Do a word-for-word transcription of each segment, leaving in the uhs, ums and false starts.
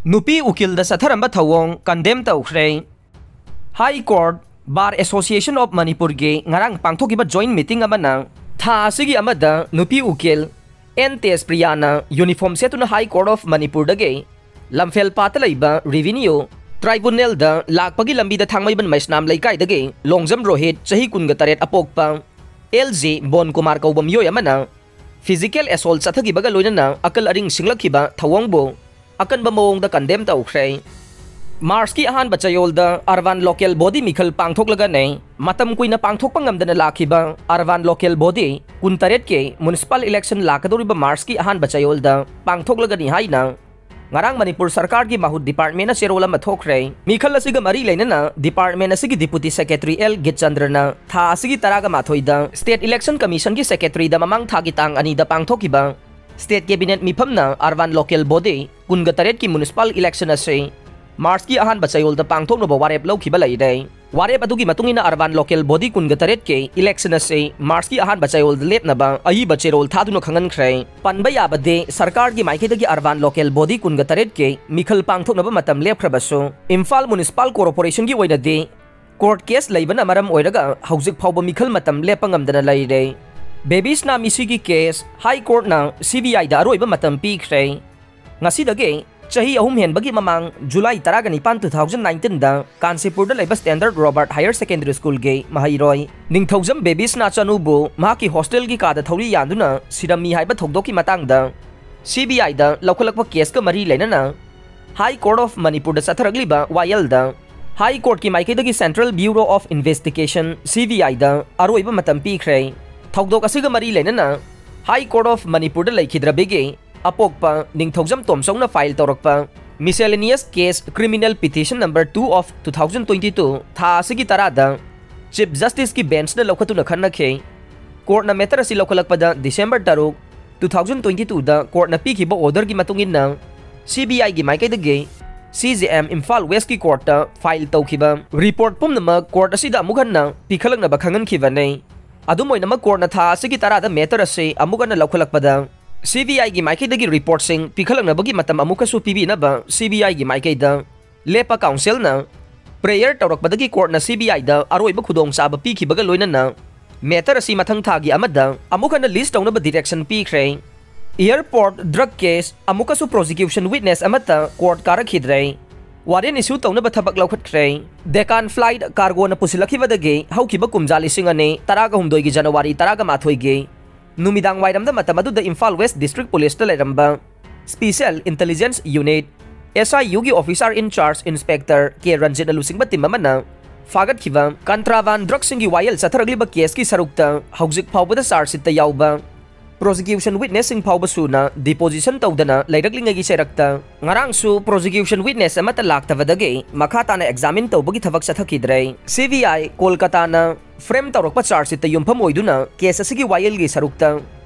ꯅꯨꯄꯤ ꯎꯀꯤꯜꯗ ꯆꯠꯊꯔꯝꯕ ꯊꯧꯑꯣꯡ condemn ꯇꯧꯈ꯭ꯔꯦ꯫ High Court Bar Association of Manipurꯒꯤ ꯉꯔꯥꯡ ꯄꯥꯡꯊꯣꯛꯈꯤꯕ joint meeting ꯑꯃꯅ ꯊꯥ ꯑꯁꯤꯒꯤ ꯑꯃꯗ ꯅꯨꯄꯤ ꯎꯀꯤꯜ ꯑꯦꯟ ꯇꯦꯖꯄ꯭ꯔꯤꯌꯥꯅ uniform ꯁꯦꯠꯇꯨꯅ High Court of Manipurꯗꯒꯤ ꯂꯝꯐꯦꯜ ꯄꯥꯠꯇ ꯂꯩꯕ Revenue Tribunalꯗ ꯂꯥꯛꯄꯒꯤ ꯂꯝꯕꯤꯗ ꯊꯥꯡꯃꯩꯕꯟ ꯃꯩꯁꯅꯥꯝ ꯂꯩꯀꯥꯏꯗꯒꯤ ꯂꯣꯡꯖꯝ ꯔꯣꯍꯤꯠ, ꯆꯍꯤ ꯀꯨꯟꯒ ꯇꯔꯦꯠ, ꯑꯄꯣꯛꯄ ꯑꯦꯜ ꯖꯦ ꯕꯣꯟ ꯀꯨꯃꯥꯔ ꯀꯧꯕ ꯃꯤꯑꯣꯏ ꯑꯃꯅ physical assault ꯆꯠꯊꯈꯤꯕꯒ ꯂꯣꯏꯅꯅ ꯑꯀꯜ ꯑꯔꯤꯡ ꯁꯤꯡꯂꯛꯈꯤꯕ ꯊꯧꯑꯣꯡꯕꯨ ꯑꯀꯟꯕ ꯃꯑꯣꯡꯗ condemn ꯇꯧꯈ꯭ꯔꯦ꯫ ꯃꯥꯔꯆꯀꯤ ꯑꯍꯥꯟꯕ ꯆꯌꯣꯜꯗ Urban Local Body ꯃꯤꯈꯜ ꯄꯥꯡꯊꯣꯛꯂꯒꯅꯦ ꯃꯇꯝ ꯀꯨꯏꯅ ꯄꯥꯡꯊꯣꯛꯄ ꯉꯝꯗꯅ ꯂꯥꯛꯈꯤꯕ Urban Local Body ꯀꯨꯟꯇꯔꯦꯠꯀꯤ municipal election ꯂꯥꯛꯀꯗꯧꯔꯤꯕ ꯃꯥꯔꯆꯀꯤ ꯑꯍꯥꯟꯕ ꯆꯌꯣꯜꯗ ꯄꯥꯡꯊꯣꯛꯂꯒꯅꯤ ꯍꯥꯏꯅ ꯉꯔꯥꯡ ꯃꯅꯤꯄꯨꯔ ꯁꯔꯀꯥꯔꯒꯤ ꯃꯍꯨꯠ departmentꯅ ꯆꯦꯔꯣꯜ ꯑꯃ ꯊꯣꯛꯈ꯭ꯔꯦ꯫ ꯃꯤꯈꯜ ꯑꯁꯤꯒ ꯃꯔꯤ ꯂꯩꯅꯅ department ꯑꯁꯤꯒꯤ Deputy Secretary ꯑꯦꯜ ꯒꯤꯠꯆꯟꯗ꯭ꯔꯅ ꯊꯥ ꯑꯁꯤꯒꯤ ꯇꯔꯥꯒ ꯃꯥꯊꯣꯏꯗ State Election Commissionꯒꯤ Secretaryꯗ ꯃꯃꯥꯡ ꯊꯥꯒꯤ ꯇꯥꯡ ꯑꯅꯤꯗ ꯄꯥꯡꯊꯣꯛꯈꯤꯕ State Cabinet ꯃꯤꯐꯝꯅ Urban Local Body ꯀꯨꯟꯒ ꯇꯔꯦꯠꯀꯤ municipal election ꯑꯁꯤ ꯃꯥꯔꯆꯀꯤ ꯑꯍꯥꯟꯕ ꯆꯌꯣꯜꯗ ꯄꯥꯡꯊꯣꯛꯅꯕ ꯋꯥꯔꯦꯞ ꯂꯧꯈꯤꯕ ꯂꯩꯔꯦ꯫ ꯋꯥꯔꯦꯞ ꯑꯗꯨꯒꯤ ꯃꯇꯨꯡ ꯏꯟꯅ Urban Local Body ꯀꯨꯟꯒ ꯇꯔꯦꯠꯀꯤ election ꯑꯁꯤ ꯃꯥꯔꯆꯀꯤ ꯑꯍꯥꯟꯕ ꯆꯌꯣꯜꯗ ꯂꯦꯞꯅꯕ ꯑꯏꯕ ꯆꯦꯔꯣꯜ ꯊꯥꯗꯨꯅ ꯈꯪꯍꯟꯈ꯭ꯔꯦ꯫ ꯄꯟꯕ ꯌꯥꯕꯗꯤ, ꯁꯔꯀꯥꯔꯒꯤ ꯃꯥꯏꯀꯩꯗꯒꯤ Urban Local Body ꯀꯨꯟꯒ ꯇꯔꯦꯠꯀꯤ ꯃꯤꯈꯜ ꯄꯥꯡꯊꯣꯛꯅꯕ ꯃꯇꯝ ꯂꯦꯞꯈ꯭ꯔꯕꯁꯨ, ꯏꯝꯐꯥꯜ Municipal Corporationꯒꯤ ꯑꯣꯏꯅꯗꯤ court case ꯂꯩꯕꯅ ꯃꯔꯝ ꯑꯣꯏꯔꯒ ꯍꯧꯖꯤꯛ ꯐꯥꯎꯕ ꯃꯤꯈꯜ ꯃꯇꯝ ꯂꯦꯞꯄ ꯉꯝꯗꯅ ꯂꯩꯔꯦ꯫ ꯕꯦꯕꯤ ꯁꯅꯥ ꯃꯤꯁꯤꯒꯤ case High Courtꯅ CBIꯗ ꯑꯔꯣꯏꯕ ꯃꯇꯝ ꯄꯤꯈ꯭ꯔꯦ꯫ ꯉꯁꯤꯗꯒꯤ ꯆꯍꯤ ꯑꯍꯨꯝ ꯍꯦꯟꯕꯒꯤ ꯃꯃꯥꯡ, July ꯇꯔꯥꯒ ꯅꯤꯄꯥꯟ, two thousand nineteenꯗ ꯀꯥꯟꯆꯤꯄꯨꯔꯗ ꯂꯩꯕ Standard Robert Higher Secondary Schoolꯒꯤ ꯃꯍꯩꯔꯣꯏ ꯅꯤꯡꯊꯧꯖꯝ ꯕꯦꯕꯤ ꯁꯅꯥ ꯆꯅꯨꯕꯨ ꯃꯍꯥꯛꯀꯤ hostelꯒꯤ ꯀꯥꯗ ꯊꯧꯔꯤ ꯌꯥꯟꯗꯨꯅ ꯁꯤꯔꯝꯃꯤ ꯍꯥꯏꯕ ꯊꯧꯗꯣꯛꯀꯤ ꯃꯇꯥꯡꯗ CBIꯗ ꯂꯧꯈꯠꯂꯛꯄ caseꯀ ꯃꯔꯤ ꯂꯩꯅꯅ High Court of Manipurꯗ ꯆꯠꯊꯔꯛꯂꯤꯕ ꯋꯥꯌꯦꯜꯗ High Courtꯀꯤ ꯃꯥꯏꯀꯩꯗꯒꯤ Central Bureau of Investigation, CBIꯗ ꯑꯔꯣꯏꯕ ꯃꯇꯝ ꯄꯤꯈ꯭ꯔꯦ꯫ ꯊꯧꯗꯣꯛ ꯑꯁꯤꯒ ꯃꯔꯤ ꯂꯩꯅꯅ High Court of Manipurꯗ ꯂꯩꯈꯤꯗ꯭ꯔꯕꯤꯒꯤ ꯑꯄꯣꯛꯄ Ningthoujam ꯇꯣꯝꯆꯧꯅ file ꯇꯧꯔꯛꯄ Miscellaneous Case Criminal Petition number two of two thousand twenty-two ꯊꯥ ꯑꯁꯤꯒꯤ ꯇꯔꯥꯗ Chief Justiceꯀꯤ benchꯅ ꯂꯧꯈꯠꯇꯨꯅ ꯈꯟꯅꯈꯤ꯫ Courtꯅ matter ꯑꯁꯤ ꯂꯧꯈꯠꯂꯛꯄꯗ December ꯇꯔꯨꯛ, two thousand twenty-twoꯗ courtꯅ ꯄꯤꯈꯤꯕ orderꯒꯤ ꯃꯇꯨꯡ ꯏꯟꯅ CBIꯒꯤ ꯃꯥꯏꯀꯩꯗꯒꯤ CJM Imphal Westꯀꯤ courtꯇ file ꯇꯧꯈꯤꯕ report ꯄꯨꯝꯅꯃꯛ court ꯑꯁꯤꯗ ꯑꯃꯨꯛ ꯍꯟꯅ ꯄꯤꯈꯠꯂꯛꯅꯕ ꯈꯪꯍꯟꯈꯤꯕꯅꯤ꯫ ꯑꯗꯨꯝ ꯑꯣꯏꯅꯃꯛ, courtꯅ ꯊꯥ ꯑꯁꯤꯒꯤ ꯇꯔꯥꯗ matter ꯑꯁꯤ ꯑꯃꯨꯛ ꯍꯟꯅ ꯂꯧꯈꯠꯂꯛꯄꯗ, CBIꯒꯤ ꯃꯥꯏꯀꯩꯗꯒꯤ reportꯁꯤꯡ ꯄꯤꯈꯠꯂꯛꯅꯕꯒꯤ ꯃꯇꯝ ꯑꯃꯨꯛꯀꯁꯨ ꯄꯤꯕꯤꯅꯕ CBIꯒꯤ ꯃꯥꯏꯀꯩꯗ ꯂꯦꯞꯄ councilꯅ prayer ꯇꯧꯔꯛꯄꯗꯒꯤ courtꯅ CBIꯗ ꯑꯔꯣꯏꯕ ꯈꯨꯗꯣꯡꯆꯥꯕ ꯄꯤꯈꯤꯕꯒ ꯂꯣꯏꯅꯅ matter ꯑꯁꯤ ꯃꯊꯪ ꯊꯥꯒꯤ ꯑꯃꯗ ꯑꯃꯨꯛ ꯍꯟꯅ list ꯇꯧꯅꯕ direction ꯄꯤꯈ꯭ꯔꯦ꯫ Airport drug case ꯑꯃꯨꯛꯀꯁꯨ prosecution witness ꯑꯃꯠꯇ court ꯀꯥꯔꯛꯈꯤꯗ꯭ꯔꯦ꯫ Warrant issue ꯇꯧꯅꯕ ꯊꯕꯛ ꯂꯧꯈꯠꯈ꯭ꯔꯦ꯫ Deccan flight cargoꯅ ꯄꯨꯁꯤꯜꯂꯛꯈꯤꯕꯗꯒꯤ ꯍꯧꯈꯤꯕ ꯀꯨꯝꯖꯥ ꯂꯤꯁꯤꯡ ꯑꯅꯤ ꯇꯔꯥꯒ ꯍꯨꯝꯗꯣꯏꯒꯤ January ꯇꯔꯥꯒ ꯃꯥꯊꯣꯏꯒꯤ ꯅꯨꯃꯤꯗꯥꯡ ꯋꯥꯏꯔꯝꯗ ꯃꯇꯝ ꯑꯗꯨꯗ Imphal West District Policeꯇ ꯂꯩꯔꯝꯕ Special Intelligence Unit, SIUꯒꯤ officer in charge Inspector K ꯔꯟꯖꯤꯠꯅ ꯂꯨꯆꯤꯡꯕ team ꯑꯃꯅ ꯐꯥꯒꯠꯈꯤꯕ contraband drugꯁꯤꯡꯒꯤ ꯋꯥꯌꯦꯜ ꯆꯠꯊꯔꯛꯂꯤꯕ caseꯀꯤ ꯁꯔꯨꯛꯇ ꯍꯧꯖꯤꯛ ꯐꯥꯎꯕꯗ charge sheetꯇ ꯌꯥꯎꯕ prosecution witnessꯁꯤꯡ ꯐꯥꯎꯕ ꯁꯨꯅ deposition ꯇꯧꯗꯅ ꯂꯩꯔꯛꯂꯤꯉꯩꯒꯤ ꯆꯩꯔꯛꯇ ꯉꯔꯥꯡꯁꯨ prosecution witness ꯑꯃꯠꯇ ꯂꯥꯛꯇꯕꯗꯒꯤ ꯃꯈꯥ ꯇꯥꯅ examine ꯇꯧꯕꯒꯤ ꯊꯕꯛ ꯆꯠꯊꯈꯤꯗ꯭ꯔꯦ꯫ CBI ꯀꯣꯜꯀꯇꯥꯅ frame ꯇꯧꯔꯛꯄ charge sheetꯇ ꯌꯨꯝꯐꯝ ꯑꯣꯏꯗꯨꯅ case ꯑꯁꯤꯒꯤ ꯋꯥꯌꯦꯜꯒꯤ ꯁꯔꯨꯛꯇ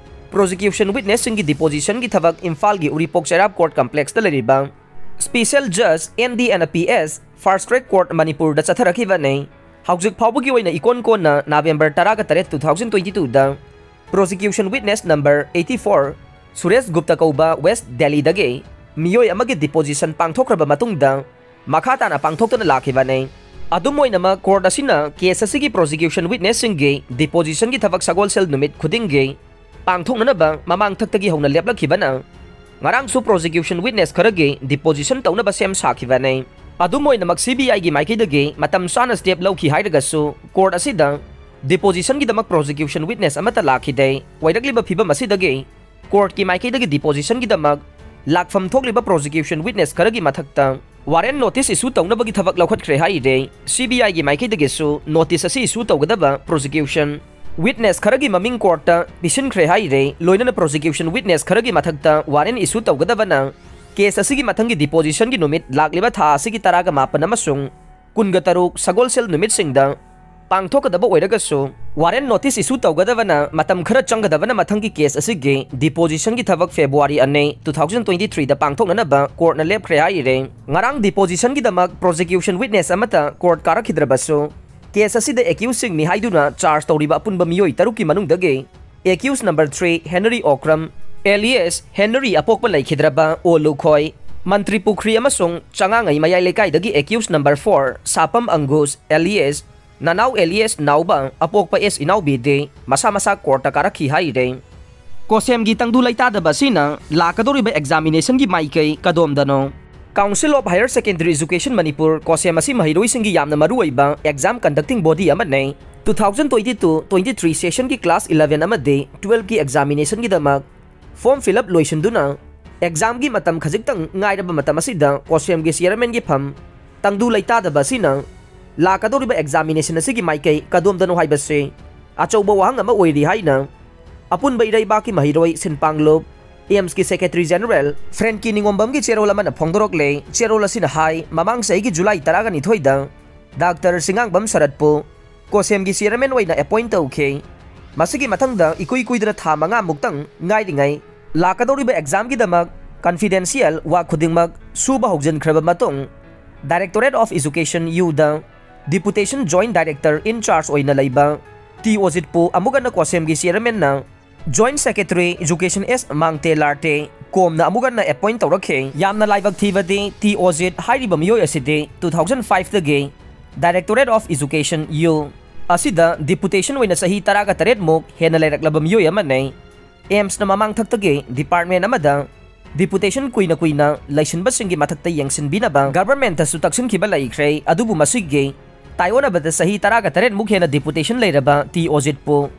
prosecution witnessꯁꯤꯡꯒꯤ depositionꯒꯤ ꯊꯕꯛ ꯏꯝꯐꯥꯜꯒꯤ ꯎꯔꯤꯄꯣꯛ ꯆꯩꯔꯥꯞ court complexꯇ ꯂꯩꯔꯤꯕ Special Judge N D N P S Fast Track Court ꯃꯅꯤꯄꯨꯔꯗ ꯆꯠꯊꯔꯛꯈꯤꯕꯅꯤ꯫ ꯍꯧꯖꯤꯛ ꯐꯥꯎꯕꯒꯤ ꯑꯣꯏꯅ ꯏꯀꯣꯟ ꯀꯣꯟꯅ November ꯇꯔꯥꯒ ꯇꯔꯦꯠ, two thousand twenty twoꯗ prosecution witness number eighty four Suresh Gupta ꯀꯧꯕ West Delhiꯗꯒꯤ ꯃꯤꯑꯣꯏ ꯑꯃꯒꯤ deposition ꯄꯥꯡꯊꯣꯛꯈ꯭ꯔꯕ ꯃꯇꯨꯡꯗ ꯃꯈꯥ ꯇꯥꯅ ꯄꯥꯡꯊꯣꯛꯇꯨꯅ ꯂꯥꯛꯈꯤꯕꯅꯤ꯫ ꯑꯗꯨꯝ ꯑꯣꯏꯅꯃꯛ court ꯑꯁꯤꯅ case ꯑꯁꯤꯒꯤ prosecution witnessꯁꯤꯡꯒꯤ depositionꯒꯤ ꯊꯕꯛ ꯁꯒꯣꯜꯁꯦꯜ ꯅꯨꯃꯤꯠ ꯈꯨꯗꯤꯡꯒꯤ ꯄꯥꯡꯊꯣꯛꯅꯅꯕ ꯃꯃꯥꯡꯊꯛꯇꯒꯤ ꯍꯧꯅ ꯂꯦꯞꯂꯛꯈꯤꯕꯅ ꯉꯔꯥꯡꯁꯨ prosecution witness ꯈꯔꯒꯤ deposition ꯇꯧꯅꯕ ꯁꯦꯝ ꯁꯥꯈꯤꯕꯅꯤ꯫ ꯑꯗꯨꯝ ꯑꯣꯏꯅꯃꯛ CBIꯒꯤ ꯃꯥꯏꯀꯩꯗꯒꯤ ꯃꯇꯝ ꯆꯥꯅ step ꯂꯧꯈꯤ ꯍꯥꯏꯔꯒꯁꯨ court ꯑꯁꯤꯗ depositionꯒꯤꯗꯃꯛ prosecution witness ꯑꯃꯠꯇ ꯂꯥꯛꯈꯤꯗꯦ꯫ ꯑꯣꯏꯔꯛꯂꯤꯕ ꯐꯤꯕꯝ ꯑꯁꯤꯗꯒꯤ courtꯀꯤ ꯃꯥꯏꯀꯩꯗꯒꯤ depositionꯒꯤꯗꯃꯛ ꯂꯥꯛꯐꯝ ꯊꯣꯛꯂꯤꯕ prosecution witness ꯈꯔꯒꯤ ꯃꯊꯛꯇ warrant notice issue ꯇꯧꯅꯕꯒꯤ ꯊꯕꯛ ꯂꯧꯈꯠꯈ꯭ꯔꯦ ꯍꯥꯏꯔꯦ꯫ CBIꯒꯤ ꯃꯥꯏꯀꯩꯗꯒꯤꯁꯨ notice ꯑꯁꯤ issue ꯇꯧꯒꯗꯕ prosecution witness ꯈꯔꯒꯤ ꯃꯃꯤꯡ courtꯇ ꯄꯤꯁꯤꯟꯈ꯭ꯔꯦ ꯍꯥꯏꯔꯦ꯫ ꯂꯣꯏꯅꯅ prosecution witness ꯈꯔꯒꯤ ꯃꯊꯛꯇ warrant issue ꯇꯧꯒꯗꯕꯅ case ꯑꯁꯤꯒꯤ ꯃꯊꯪꯒꯤ depositionꯒꯤ ꯅꯨꯃꯤꯠ ꯂꯥꯛꯂꯤꯕ ꯊꯥ ꯑꯁꯤꯒꯤ ꯇꯔꯥꯒ ꯃꯥꯄꯟ ꯑꯃꯁꯨꯡ ꯀꯨꯟꯒ ꯇꯔꯨꯛ ꯁꯒꯣꯜꯁꯦꯜ ꯅꯨꯃꯤꯠꯁꯤꯡꯗ ꯄꯥꯡꯊꯣꯛꯀꯗꯕ ꯑꯣꯏꯔꯒꯁꯨ warrant notice issue ꯇꯧꯒꯗꯕꯅ ꯃꯇꯝ ꯈꯔ ꯆꯪꯒꯗꯕꯅ ꯃꯊꯪꯒꯤ case ꯑꯁꯤꯒꯤ depositionꯒꯤ ꯊꯕꯛ February ꯑꯅꯤ, two thousand twenty threeꯗ ꯄꯥꯡꯊꯣꯛꯅꯅꯕ courtꯅ ꯂꯦꯞꯈ꯭ꯔꯦ ꯍꯥꯏꯔꯦ꯫ ꯉꯔꯥꯡ depositionꯒꯤꯗꯃꯛ prosecution witness ꯑꯃꯠꯇ court ꯀꯥꯔꯛꯈꯤꯗ꯭ꯔꯕꯁꯨ case ꯑꯁꯤꯗ accusedꯁꯤꯡꯅꯤ ꯍꯥꯏꯗꯨꯅ charge ꯇꯧꯔꯤꯕ ꯑꯄꯨꯟꯕ ꯃꯤꯑꯣꯏ ꯇꯔꯨꯛꯀꯤ ꯃꯅꯨꯡꯗꯒꯤ accused number three Henry Okram, alias Henry ꯑꯄꯣꯛꯄ ꯂꯩꯈꯤꯗ꯭ꯔꯕ ꯑꯣ ꯂꯨꯈꯣꯏ꯫ ꯃꯟꯇ꯭ꯔꯤ ꯄꯨꯈ꯭ꯔꯤ ꯑꯃꯁꯨꯡ ꯆꯉꯥꯉꯩ ꯃꯌꯥꯏ ꯂꯩꯀꯥꯏꯗꯒꯤ ꯑꯦꯀ꯭ꯌꯨꯁ ꯅꯝꯕꯔ ꯐꯣꯔ ꯁꯥꯄꯝ ꯑꯪꯒꯨꯁ ꯑꯦꯂꯤꯌꯦꯁ ꯅꯅꯥꯎ ꯑꯦꯂꯤꯌꯦꯁ ꯅꯥꯎꯕ ꯑꯄꯣꯛꯄ ꯑꯦꯁ ꯏꯅꯥꯎꯕꯤꯗꯤ ꯃꯁꯥ ꯃꯁꯥ ꯀꯣꯔꯠꯇ ꯀꯥꯔꯛꯈꯤ ꯍꯥꯏꯔꯦ꯫ ꯀꯣꯁꯦꯝꯒꯤ ꯇꯪꯗꯨ ꯂꯩꯇꯥꯗꯕ ꯑꯁꯤꯅ ꯂꯥꯛꯀꯗꯧꯔꯤꯕ ꯑꯦꯛꯖꯥꯃꯤꯅꯦꯁꯟꯒꯤ ꯃꯥꯏꯀꯩ ꯀꯗꯣꯝꯗꯅꯣ? Council of Higher Secondary Education Manipur, ꯀꯣꯁꯦꯝ ꯑꯁꯤ ꯃꯍꯩꯔꯣꯏꯁꯤꯡꯒꯤ ꯌꯥꯝꯅ ꯃꯔꯨꯑꯣꯏꯕ ꯑꯦꯛꯖꯥꯝ ꯀꯟꯗꯛꯇꯤꯡ ꯕꯣꯗꯤ ꯑꯃꯅꯤ꯫ Two thousand twenty two twenty three ꯁꯦꯁꯟꯒꯤ ꯀ꯭ꯂꯥꯁ ꯏꯂꯚꯦꯟ ꯑꯃꯗꯤ ꯇꯨꯋꯦꯜꯐꯀꯤ ꯑꯦꯛꯖꯥꯃꯤꯅꯦꯁꯟꯒꯤꯗꯃꯛ ꯐꯣꯔꯝ ꯐꯤꯜ ꯑꯞ ꯂꯣꯏꯁꯤꯟꯗꯨꯅ ꯑꯦꯛꯖꯥꯝꯒꯤ ꯃꯇꯝ ꯈꯖꯤꯛꯇꯪ ꯉꯥꯏꯔꯕ ꯃꯇꯝ ꯑꯁꯤꯗ ꯀꯣꯁꯦꯝꯒꯤ ꯆꯤꯌꯔꯃꯦꯟꯒꯤ ꯐꯝ ꯇꯪꯗꯨ ꯂꯩꯇꯥꯗꯕ ꯑꯁꯤꯅ ꯂꯥꯛꯀꯗꯧꯔꯤꯕ ꯑꯦꯛꯖꯥꯃꯤꯅꯦꯁꯟ ꯑꯁꯤꯒꯤ ꯃꯥꯏꯀꯩ ꯀꯗꯣꯝꯗꯅꯣ ꯍꯥꯏꯕꯁꯤ ꯑꯆꯧꯕ ꯋꯥꯍꯪ ꯑꯃ ꯑꯣꯏꯔꯤ ꯍꯥꯏꯅ ꯑꯄꯨꯟꯕ ꯏꯔꯩꯕꯥꯛꯀꯤ ꯃꯍꯩꯔꯣꯏ ꯁꯤꯟꯄꯥꯡꯂꯨꯞ, ꯑꯦꯝꯁꯀꯤ ꯁꯦꯀ꯭ꯔꯦꯇꯔꯤ ꯖꯦꯅꯔꯦꯜ ꯐ꯭ꯔꯦꯟꯀꯤ ꯅꯤꯉꯣꯝꯕꯝꯒꯤ ꯆꯦꯔꯣꯜ ꯑꯃꯅ ꯐꯣꯡꯗꯣꯔꯛꯂꯦ꯫ ꯆꯦꯔꯣꯜ ꯑꯁꯤꯅ ꯍꯥꯏ, ꯃꯃꯥꯡ ꯆꯍꯤꯒꯤ ꯖꯨꯂꯥꯏ ꯇꯔꯥꯒ ꯅꯤꯊꯣꯏꯗ ꯗꯥꯛꯇꯔ ꯁꯤꯉꯥꯡꯕꯝ ꯁꯔꯠꯄꯨ ꯀꯣꯁꯦꯝꯒꯤ ꯆꯤꯌꯔꯃꯦꯟ ꯑꯣꯏꯅ ꯑꯦꯄꯣꯏꯟ ꯇꯧꯈꯤ꯫ ꯃꯁꯤꯒꯤ ꯃꯊꯪꯗ ꯏꯀꯨꯏ ꯀꯨꯏꯗꯅ ꯊꯥ ꯃꯉꯥꯃꯨꯛꯇꯪ ꯉꯥꯏꯔꯤꯉꯩ ꯂꯥꯛꯀꯗꯧꯔꯤꯕ ꯑꯦꯛꯖꯥꯝꯒꯤꯗꯃꯛ ꯀꯟꯐꯤꯗꯦꯟꯁꯤꯌꯦꯜ ꯋꯥ ꯈꯨꯗꯤꯡꯃꯛ ꯁꯨꯕ ꯍꯧꯖꯤꯟꯈ꯭ꯔꯕ ꯃꯇꯨꯡ, Directorate of Education ꯌꯨꯗ Deputation Joint Director in Charge ꯑꯣꯏꯅ ꯂꯩꯕ ꯇꯤ ꯑꯣꯖꯤꯠꯄꯨ ꯑꯃꯨꯛ ꯍꯟꯅ ꯀꯣꯁꯦꯝꯒꯤ ꯆꯤꯌꯔꯃꯦꯟꯅ Joint Secretary Education ꯑꯦꯁ ꯃꯥꯡꯇꯦ ꯂꯥꯔꯇꯦ ꯀꯣꯝꯅ ꯑꯃꯨꯛ ꯍꯟꯅ ꯑꯦꯄꯣꯏꯟ ꯇꯧꯔꯛꯈꯤ꯫ ꯌꯥꯝꯅ ꯂꯥꯏꯕꯛ ꯊꯤꯕꯗꯤ ꯇꯤ ꯑꯣꯖꯤꯠ ꯍꯥꯏꯔꯤꯕ ꯃꯤꯑꯣꯏ ꯑꯁꯤꯗꯤ ꯇꯨ ꯊꯥꯎꯖꯟ ꯐꯥꯏꯚꯇꯒꯤ Directorate of Education ꯌꯨ ꯑꯁꯤꯗ ꯗꯤꯄꯨꯇꯦꯁꯟ ꯑꯣꯏꯅ ꯆꯍꯤ ꯇꯔꯥꯒ ꯇꯔꯦꯠꯃꯨꯛ ꯍꯦꯟꯅ ꯂꯩꯔꯛꯂꯕ ꯃꯤꯑꯣꯏ ꯑꯃꯅꯤ꯫ ꯑꯦꯝꯁꯅ ꯃꯃꯥꯡ ꯊꯛꯇꯒꯤ ꯗꯤꯄꯥꯔꯠꯃꯦꯟ ꯑꯃꯗ ꯗꯤꯄꯨꯇꯦꯁꯟ ꯀꯨꯏꯅ ꯀꯨꯏꯅ ꯂꯩꯁꯤꯟꯕꯁꯤꯡꯒꯤ ꯃꯊꯛꯇ ꯌꯦꯡꯁꯤꯟꯕꯤꯅꯕ ꯒꯚꯔꯟꯃꯦꯟꯠꯇꯁꯨ ꯇꯛꯁꯤꯟꯈꯤꯕ ꯂꯩꯈ꯭ꯔꯦ꯫ ꯑꯗꯨꯕꯨ ꯃꯁꯤꯒꯤ ꯇꯥꯏꯑꯣꯟꯅꯕꯗ ꯆꯍꯤ ꯇꯔꯥꯒ ꯇꯔꯦꯠꯃꯨꯛ ꯍꯦꯟꯅ ꯗꯤꯄꯨꯇꯦꯁꯟ ꯂꯩꯔꯕ ꯇꯤ ꯑꯣꯖꯤꯠꯄꯨ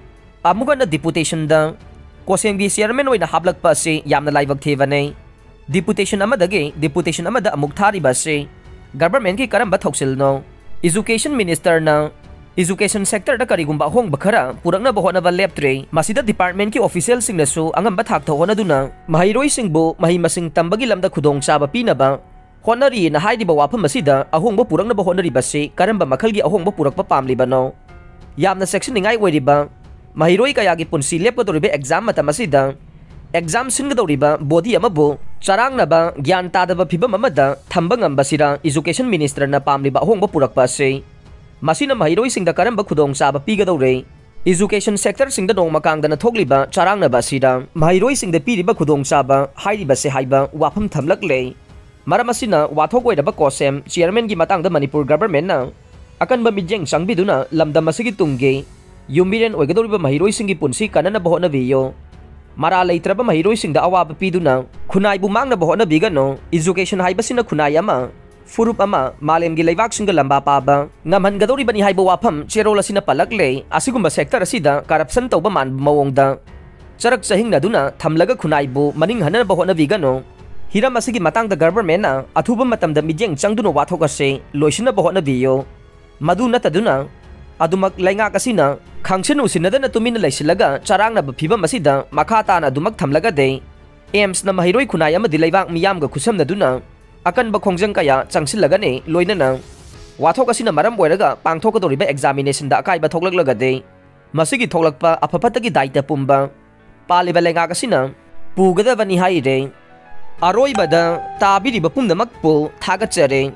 ꯑꯃꯨꯛ ꯍꯟꯅ ꯗꯤꯄꯨꯇꯦꯁꯟꯗ ꯀꯣꯁꯦꯝꯒꯤ ꯆꯤꯌꯔꯃꯦꯟ ꯑꯣꯏꯅ ꯍꯥꯞꯂꯛꯄ ꯑꯁꯤ ꯌꯥꯝꯅ ꯂꯥꯏꯕꯛ ꯊꯤꯕꯅꯤ꯫ ꯗꯤꯄꯨꯇꯦꯁꯟ ꯑꯃꯗꯒꯤ ꯗꯤꯄꯨꯇꯦꯁꯟ ꯑꯃꯗ ꯑꯃꯨꯛ ꯊꯥꯔꯤꯕ ꯑꯁꯤ ꯒꯚꯔꯟꯃꯦꯟꯠꯀꯤ ꯀꯔꯝꯕ ꯊꯧꯁꯤꯜꯅꯣ? ꯏꯖꯨꯀꯦꯁꯟ ꯃꯤꯅꯤꯁꯇꯔꯅ ꯏꯖꯨꯀꯦꯁꯟ ꯁꯦꯛꯇꯔꯗ ꯀꯔꯤꯒꯨꯝꯕ ꯑꯍꯣꯡꯕ ꯈꯔ ꯄꯨꯔꯛꯅꯕ ꯍꯣꯠꯅꯕ ꯂꯦꯞꯇ꯭ꯔꯤ꯫ ꯃꯁꯤꯗ ꯗꯤꯄꯥꯔꯠꯃꯦꯟꯠꯀꯤ ꯑꯣꯐꯤꯁꯤꯌꯦꯜꯁꯤꯡꯅꯁꯨ ꯑꯉꯝꯕ ꯊꯥꯛꯇ ꯍꯣꯠꯅꯗꯨꯅ ꯃꯍꯩꯔꯣꯏꯁꯤꯡꯕꯨ ꯃꯍꯩ ꯃꯁꯤꯡ ꯇꯝꯕꯒꯤ ꯂꯝꯗ ꯈꯨꯗꯣꯡꯆꯥꯕ ꯄꯤꯅꯕ ꯍꯣꯠꯅꯔꯤꯅ ꯍꯥꯏꯔꯤꯕ ꯋꯥꯐꯝ ꯑꯁꯤꯗ ꯑꯍꯣꯡꯕ ꯄꯨꯔꯛꯅꯕ ꯍꯣꯠꯅꯔꯤꯕꯁꯤ ꯀꯔꯝꯕ ꯃꯈꯜꯒꯤ ꯑꯍꯣꯡꯕ ꯄꯨꯔꯛꯄ ꯄꯥꯝꯂꯤꯕꯅꯣ? ꯌꯥꯝꯅ ꯆꯦꯛꯁꯤꯟꯅꯤꯡꯉꯥꯏ ꯑꯣꯏꯔꯤꯕ ꯃꯍꯩꯔꯣꯏ ꯀꯌꯥꯒꯤ ꯄꯨꯟꯁꯤ ꯂꯦꯞꯀꯗꯧꯔꯤꯕ ꯑꯦꯛꯖꯥꯝ ꯃꯇꯝ ꯑꯁꯤꯗ ꯑꯦꯛꯖꯥꯝ ꯁꯤꯟꯒꯗꯧꯔꯤꯕ ꯕꯣꯗꯤ ꯑꯃꯕꯨ ꯆꯔꯥꯡꯅꯕ, ꯒ꯭ꯌꯥꯟ ꯇꯥꯗꯕ ꯐꯤꯚꯝ ꯑꯃꯗ ꯊꯝꯕ ꯉꯝꯕꯁꯤꯔ ꯏꯖꯨꯀꯦꯁꯟ ꯃꯤꯅꯤꯁꯇꯔꯅ ꯄꯥꯝꯂꯤꯕ ꯑꯍꯣꯡꯕ ꯄꯨꯔꯛꯄ ꯑꯁꯤ? ꯃꯁꯤꯅ ꯃꯍꯩꯔꯣꯏꯁꯤꯡꯗ ꯀꯔꯝꯕ ꯈꯨꯗꯣꯡꯆꯥꯕ ꯄꯤꯒꯗꯧꯔꯤ? Education sectorꯁꯤꯡꯗ ꯅꯣꯡꯃ ꯀꯥꯡꯗꯅ ꯊꯣꯛꯂꯤꯕ ꯆꯔꯥꯡꯅꯕ ꯑꯁꯤꯗ ꯃꯍꯩꯔꯣꯏꯁꯤꯡꯗ ꯄꯤꯔꯤꯕ ꯈꯨꯗꯣꯡꯆꯥꯕ ꯍꯥꯏꯔꯤꯕꯁꯦ ꯍꯥꯏꯕ ꯋꯥꯐꯝ ꯊꯝꯂꯛꯂꯦ꯫ ꯃꯔꯝ ꯑꯁꯤꯅ ꯋꯥꯊꯣꯛ ꯑꯣꯏꯔꯕ ꯀꯣꯁꯦꯝ ꯆꯤꯌꯔꯃꯦꯟꯒꯤ ꯃꯇꯥꯡꯗ ꯃꯅꯤꯄꯨꯔ ꯒꯚꯔꯟꯃꯦꯟꯠꯅ ꯑꯀꯟꯕ ꯃꯤꯠꯌꯦꯡ ꯆꯪꯕꯤꯗꯨꯅ ꯂꯝꯗꯝ ꯑꯁꯤꯒꯤ ꯇꯨꯡꯒꯤ ꯌꯨꯝꯕꯤꯔꯦꯟ ꯑꯣꯏꯒꯗꯧꯔꯤꯕ ꯃꯍꯩꯔꯣꯏꯁꯤꯡꯒꯤ ꯄꯨꯟꯁꯤ ꯀꯟꯅꯅꯕ ꯍꯣꯠꯅꯕꯤꯌꯨ꯫ ꯃꯔꯥ ꯂꯩꯇ꯭ꯔꯕ ꯃꯍꯩꯔꯣꯏꯁꯤꯡꯗ ꯑꯋꯥꯕ ꯄꯤꯗꯨꯅ ꯈꯨꯟꯅꯥꯏꯕꯨ ꯃꯥꯡꯅꯕ ꯍꯣꯠꯅꯕꯤꯒꯅꯨ꯫ Education ꯍꯥꯏꯕꯁꯤꯅ ꯈꯨꯟꯅꯥꯏ ꯑꯃ, ꯐꯨꯔꯨꯞ ꯑꯃ, ꯃꯥꯂꯦꯝꯒꯤ ꯂꯩꯕꯥꯛꯁꯤꯡꯒ ꯂꯝꯕꯥ ꯄꯥꯕ ꯉꯝꯍꯟꯒꯗꯧꯔꯤꯕꯅꯤ ꯍꯥꯏꯕ ꯋꯥꯐꯝ ꯆꯦꯔꯣꯜ ꯑꯁꯤꯅ ꯄꯜꯂꯛꯂꯦ꯫ ꯑꯁꯤꯒꯨꯝꯕ ꯁꯦꯛꯇꯔ ꯑꯁꯤꯗ ꯀꯔꯞꯁꯟ ꯇꯧꯕ ꯃꯥꯟꯕ ꯃꯑꯣꯡꯗ ꯆꯔꯛ ꯆꯍꯤꯡꯅꯗꯨꯅ ꯊꯝꯂꯒ ꯈꯨꯟꯅꯥꯏꯕꯨ ꯃꯅꯤꯡ ꯍꯟꯅꯕ ꯍꯣꯠꯅꯕꯤꯒꯅꯨ꯫ ꯍꯤꯔꯝ ꯑꯁꯤꯒꯤ ꯃꯇꯥꯡꯗ ꯒꯚꯔꯟꯃꯦꯟꯠꯅ ꯑꯊꯨꯕ ꯃꯇꯝꯗ ꯃꯤꯠꯌꯦꯡ ꯆꯪꯗꯨꯅ ꯋꯥꯊꯣꯛ ꯑꯁꯤ ꯂꯣꯏꯁꯤꯟꯅꯕ ꯍꯣꯠꯅꯕꯤꯌꯨ꯫ ꯃꯗꯨ ꯅꯠꯇꯗꯨꯅ ꯑꯗꯨꯃꯛ ꯂꯩꯉꯥꯛ ꯑꯁꯤꯅ ꯈꯪꯁꯤꯟ ꯎꯁꯤꯟꯅꯗꯅ ꯇꯨꯃꯤꯟꯅ ꯂꯩꯁꯤꯜꯂꯒ ꯆꯔꯥꯡꯅꯕ ꯐꯤꯕꯝ ꯑꯁꯤꯗ ꯃꯈꯥ ꯇꯥꯅ ꯑꯗꯨꯃꯛ ꯊꯝꯂꯒꯗꯤ ꯑꯦꯝꯁꯅ ꯃꯍꯩꯔꯣꯏ ꯈꯨꯟꯅꯥꯏ ꯑꯃꯗꯤ ꯂꯩꯕꯥꯛ ꯃꯤꯌꯥꯝꯒ ꯈꯨꯠꯁꯝꯅꯗꯨꯅ ꯑꯀꯟꯕ ꯈꯣꯡꯖꯪ ꯀꯌꯥ ꯆꯪꯁꯤꯜꯂꯒꯅꯤ꯫ ꯂꯣꯏꯅꯅ ꯋꯥꯊꯣꯛ ꯑꯁꯤꯅ ꯃꯔꯝ ꯑꯣꯏꯔꯒ ꯄꯥꯡꯊꯣꯛꯀꯗꯧꯔꯤꯕ ꯑꯦꯛꯖꯥꯃꯤꯅꯦꯁꯟꯗ ꯑꯀꯥꯏꯕ ꯊꯣꯛꯂꯛꯂꯒꯗꯤ ꯃꯁꯤꯒꯤ ꯊꯣꯛꯂꯛꯄ ꯑꯐ ꯐꯠꯇꯒꯤ ꯗꯥꯏꯇ ꯄꯨꯝꯕ ꯄꯥꯜꯂꯤꯕ ꯂꯩꯉꯥꯛ ꯑꯁꯤꯅ ꯄꯨꯒꯗꯕꯅꯤ ꯍꯥꯏꯔꯦ꯫ ꯑꯔꯣꯏꯕꯗ ꯇꯥꯕꯤꯔꯤꯕ ꯄꯨꯝꯅꯃꯛꯄꯨ ꯊꯥꯒꯠꯆꯔꯤ꯫